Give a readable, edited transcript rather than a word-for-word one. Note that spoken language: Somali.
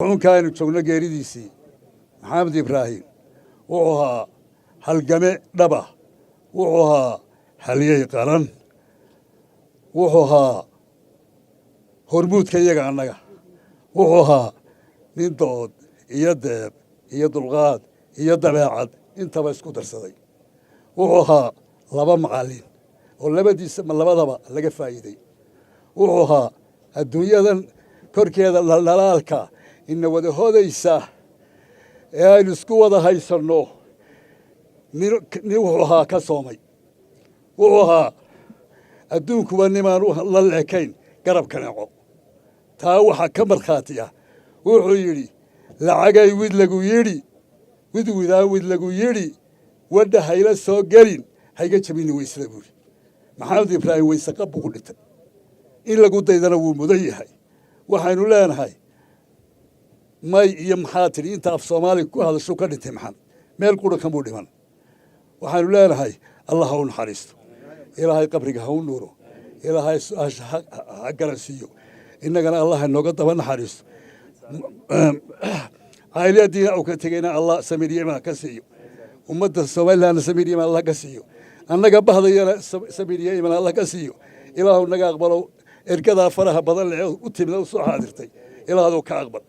Xunka aynu joogno geeridiisii, Maxamed Ibraahim wuxuu ahaa halgame dhaba, wuxuu ahaa halyey qaran, wuxuu ahaa hormuudka iyaga annaga, wuxuu ahaa nin dood iyo deeb iyo dulqaad iyo dabeecad intaba isku darsaday. Wuxuu ahaa laba macallin oo labadiisa labadaba laga faa'iiday. Wuxuu ahaa adduunyadan korkeeda dhaldhalaalka ina wada hodaysa ee aynu isku wada haysanno nin wuxuu ahaa ka soomay. Wuxuu ahaa adduunkuba nimaan la leekayn garab kaneeco. Taa waxaa ka markhaati ah wuxuu yidhi: "Lacagay wid lagu yidhi, wid widaa wid lagu yidhi, wadha hayla soo gelin, hayga jabini weysada," buuri. Maxamed Ibraahim weyse qab buu ku dhintay. In lagu daydana wuu mudan yahay. Waxaynu leenahay may iyo maxaa tidhi inta af Soomaaliga ku hadashu ka dhintay Maxamed, meel qura kamuu dhiman. Waxaynu leenahay Allah ha u naxariisto, Ilaahay qabriga ha u nuuro, Ilaahay ha garansiiyo, innagana Allah inooga daba naxariisto. Cayliyadiina uu ka tegeyna Allah samir iimaan ka siiyo, ummadda Somalilandna samir iimaan Allah ka siiyo, annaga bahdayana samir iimaan Allah ka siiyo. Ilaahu naga aqbalo ergadaa faraha badan leh u timid, u soo xaadirtay. Ilaahaduu ka aqbal.